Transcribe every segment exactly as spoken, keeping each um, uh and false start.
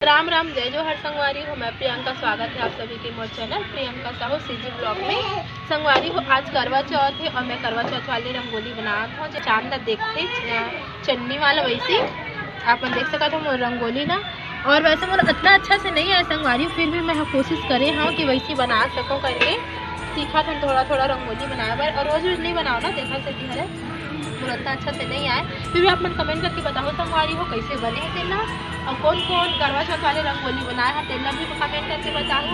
राम राम, जय जोहार संगवारी हो, मैं प्रियंका। स्वागत है आप सभी के मोर channel Priyanka Sahu CG blog में। संगवारी हो, आज करवा चौथ है और मैं करवा चौथ वाली रंगोली बनात हूँ, जो चांद ला देखते, अ, चन्नी वाला, वैसे आप मन देख सकत हो मोर रंगोली ना। और वैसे मोर इतना अच्छा से नहीं आए संगवारी, फिर भी मैं कोशिश करे हूँ कि वैसे बना सकूँ करके। सीखा था थोड़ा थोड़ा रंगोली बनाए बर, और रोज रोज नहीं बनाओ ना, देखा से हरे मोर इतना अच्छा से नहीं आए, फिर भी आप मन कमेंट करके बताओ संगवारी हो कैसे बने है तेला, और कौन कौन करवा चौथ वाले रंगोली बनाए है तेला भी कमेंट करके बताओ।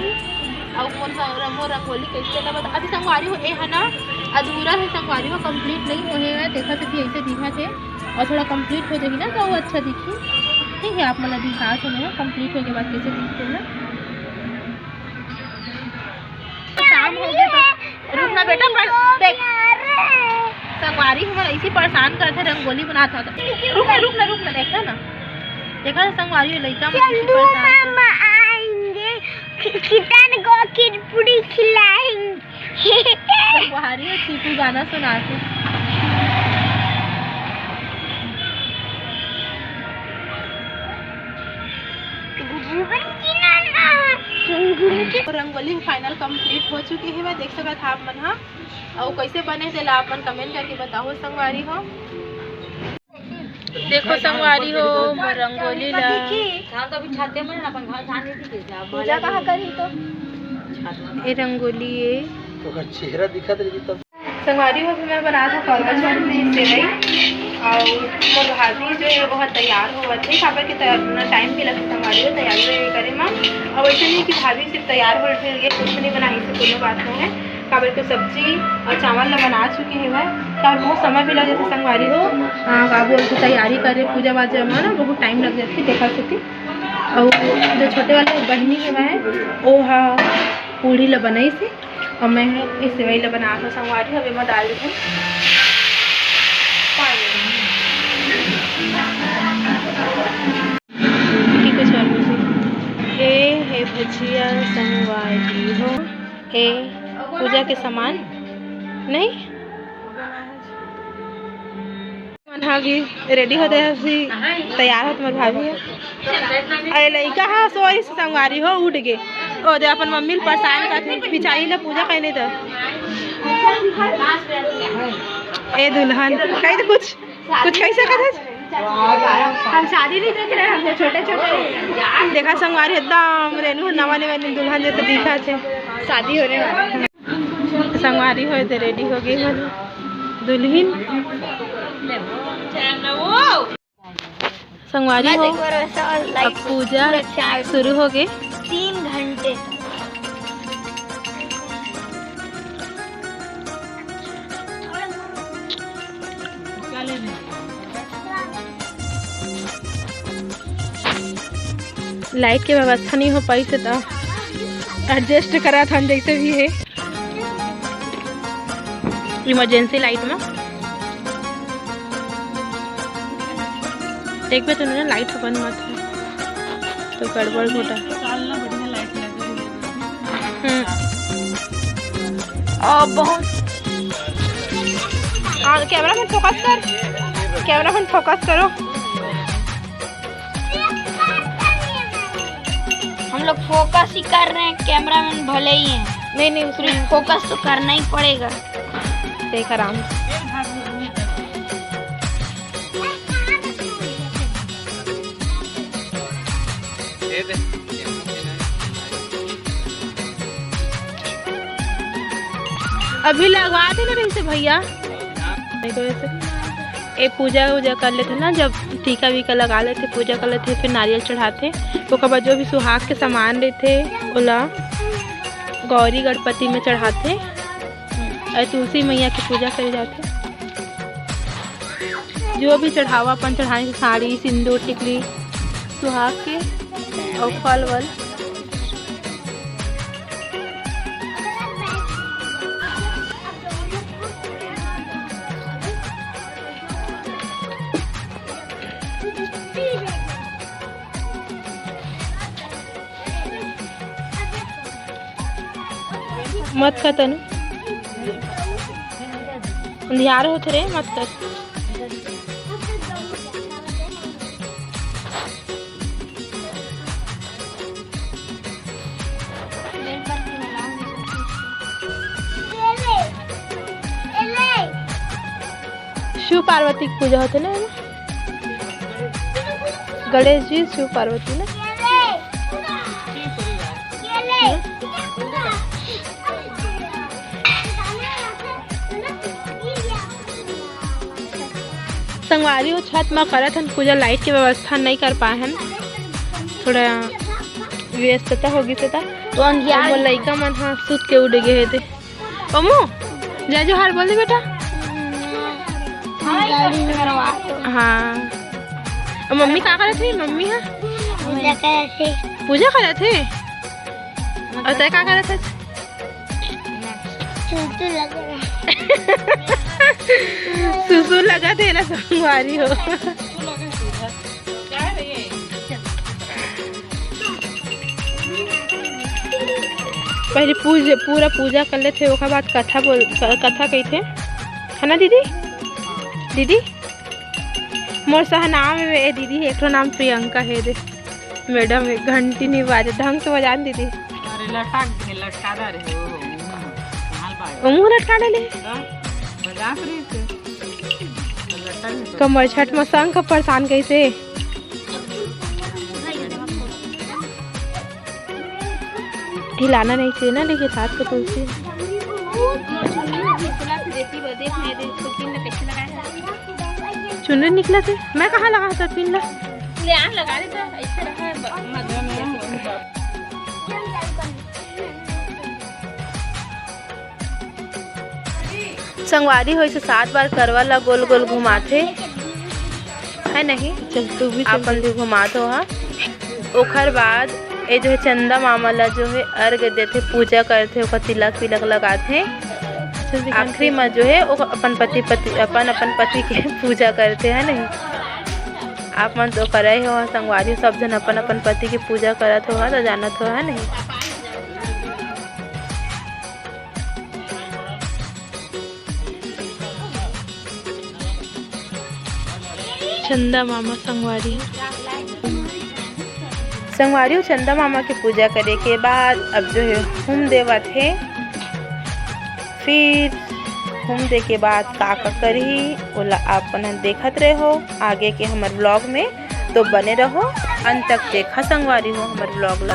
और मोर स-, मोर रंगोली कैसे तेला बता। अभी संगवारी हो, ए है ना, अधूरा है संगवारी हो, कंप्लीट नहीं होए है, देखा से भी ऐसे दिखा थे, और थोड़ा कंप्लीट हो जाएगी ना तो वो अच्छा दिखी। ठीक है, आप मन ला दिखा तो मैं कंप्लीट होने के बाद कैसे दिखते हैं ना। शाम हो गया तो रुक ना बेटा, पर देख, संगवारी हमर ऐसी परेशान करथे, रंगोली बनात हो तो। रुक ना, रुक ना, रुक ना, देखा ना, देखा ना संगवारी, लइका मन ऐसी चंदू परेशान करथे। मामा आएंगे, खि-, कितन को खीर पूरी खिलाएंगे। संगवारी हो, चीकू गाना सुनाथे। रंगोली फाइनल कंप्लीट हो चुके हे, मैं देख सकत हा आप मन हा। अउ कैसे बने हे तेला आप मन कमेंट करके बताओ संगवारी हो। देखो संगवारी हो, मोर रंगोली ला। पूजा कहाँ करही तो? ए रंगोली ए। ओकर चेहरा दिखत रही तब। संगवारी हो, अभी मैं बनात हूँ करवा चौथ में सेवई और मोर भाभी जो है वो ह तैयार होवत हे, काबर के तैयार होना टाइम भी लगथे संगवारी हो तैयारी वैयारी करे मा। और वैसे नहीं कि भाभी सिर्फ तैयार होल फिर ये कुछ नहीं बनाही से कोनो बात नहीं है, काबर के सब्जी और चावल ला बना चुके हे भाई, काबर बहुत समय भी लग जाथे संगवारी हो। हाँ, का बोलथे तैयारी करे पूजा वाजा में ना बहुत टाइम लग जाथे, देखा सेती। और जो छोटे वाले बहिनी हे भाई, ओ हा पूड़ी ला बनाई से। अउ मैं ह ए सेवई ल बनात हव संगवारी, अब एमा डाल देथन पानी। कि कुछ और कुछ? ए हे भुजिया संगवारी हो, ए पूजा के सामान नहीं। मन हा भी रेडी होते हसी, तैयार होत मोर भाभी ह। अरे लइका हा सोइस संगवारी हो, उठ गे। ओ दे अपन मम्मी ल परेशान करथे, बिचारी ल पूजा कइने त। ए दुल्हन, कहि दे कुछ, कुछ कहि सकत हस? हम शादी नहीं देख रहे, हम तो छोटे छोटे। देखा संगवारी एकदम रेनू नवा नवा दुल्हन जैसे दिखत हे। शादी होने वाला है। संगवारी हो, एदे रेडी हो गे हन दुल्हिन। संगवारी हो, अब पूजा शुरू हो गे। तीन घंटे। लाइट के व्यवस्था नहीं हो पाइस हे त एडजस्ट करत हन जैसे भी हे। इमरजेंसी लाइट में देखबे तो ना लाइट बंद मत हो तो गड़बड़ घोटा। हम्म। और बहुत, और कैमरा मैन फोकस कर, कैमरा मैन फोकस करो। हम लोग फोकस ही कर रहे हैं, कैमरा मैन भले ही हैं। नहीं, नहीं, उसमें फोकस तो करना ही पड़ेगा। देख आराम से। अभी लगवा दे ना रही से भैया। देखो ऐसे। ए पूजा वूजा कर लेथे ना, जब टीका वीका लगा लेथे, पूजा कर लेथे, फिर नारियल चढ़ाथे। ओकर बाद जो भी सुहाग के सामान रहिथे, ओला गौरी गणपति में चढ़ाथे। अउ तुलसी मैया के पूजा करे जाथे। जो भी चढ़ावा अपन चढ़ाए के साड़ी, सिंदूर, टिकली, सुहाग के अउ फल वल। मत खा तनु, अंधियार होत रे, मत कर। पार्वती के पूजा होथे ना एमा? गणेश जी, शिव पार्वती ना। संगवारी हो, छत म करत हन पूजा, लाइट के व्यवस्था नई कर पाए हन, थोड़ा व्यस्तता हो गिस हे त। तो अंधियार मोर लइका मन ह सुत के उठ गे हे ते। ओमू, जय जोहार बोल दे बेटा। हाँ। अउ मम्मी का करत हे? मम्मी हा पूजा करत हे। पूजा करत हे? अउ तै का करत हे? सुसु लगा। सुसु लगत हे ना संगवारी हो। पहले पूज-, पूरा पूजा कर लेथे, ओकर बाद कथा बोल, क-, कथा कहिथे, है ना दीदी? दीदी, मोर सहनाम हे, ए दीदी, एकरो नाम प्रियंका हे दे। मैडम, एक घंटी नहीं बाजे, ढंग से बजान दीदी। अरे लटक दे, लटका दे रे हो। कहाँ बाजे? ओमू लटका दे ले। हाँ, बजा तो रही थी। तो लटक दे। कमर छठ में संग का परेशान कैसे? हिलाना नहीं चाहिए ना, लेकिन साथ को तुलसी। चुनरी निकला थे, मैं कहाँ लगा था पिन ला? ले आ, लगा दे तो, ऐसे रहा है, ब-, मत। संगवारी हो, इसे सात बार करवा ला गोल गोल घुमाथे, है नहीं? चल, तू भी चल। अपन भी घुमात हो, हाँ। ओखर बाद ए जो है चंदा मामा ला जो है अर्घ देथे, पूजा करथे, ओकर तिलक विलक लगाथे। चल, दिखा आखिरी दे। में जो है ओकर अपन पति, पति, अपन, अपन पति के पूजा करथे, है नहीं? आप मन तो करे हो, संगवारी हो, सब झन अपन अपन पति के पूजा करत हो, तो जानत हो, है नहीं? चंदा मामा संगवारी। संगवारी हो, चंदा मामा के पूजा करे के बाद अब जो है होम देवत हे। फिर होम दे के बाद का का करही, ओला आप मन देखत रहो आगे के हमर vlog में। तो बने रहो, अंत तक देखा संगवारी हो हमर vlog ला।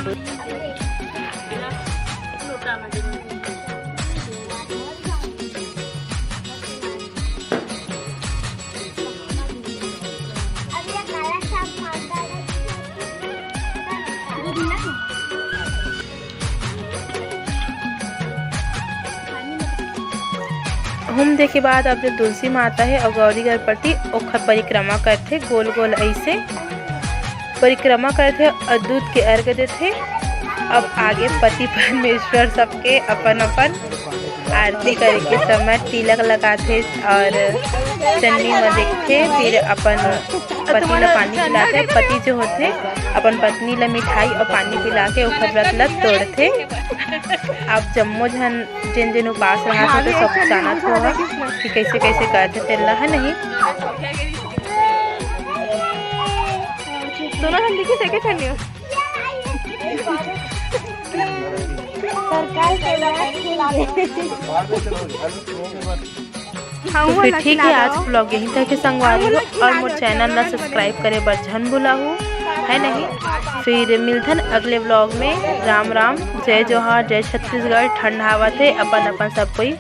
होम दे के बाद अब जो तुलसी माता हे अउ गौरी गणपति, ओखर परिक्रमा करथे गोल गोल ऐसे। परिक्रमा करथे अउ दूध के अर्घ देथे। अब आगे पति परमेश्वर सबके अपन अपन आरती करे के समय तिलक लगाथे अउ चन्नी म देखथे, फिर अपन पति ल पानी पिलाथे। पति जो होथे, अपन पत्नी ल मिठाई अउ पानी पिला के ओखर व्रत ल तोड़थे। अब जम्मो झन जेन जेन उपास रहत होथे, सब जानत हो कि कैसे कैसे करथे तेन ल, है नहीं? दोनों झन दिखिस एके छन्नी हो। तो फिर ठीक है, आज vlog यहीं तक के संगवारी हो, अउ मोर channel ला subscribe करे बर झन भुलाहू, है नहीं? फिर मिलथन अगले vlog में। राम राम, जय जोहार, जय छत्तीसगढ़। ठंड हावत हे, अपन अपन सब कोई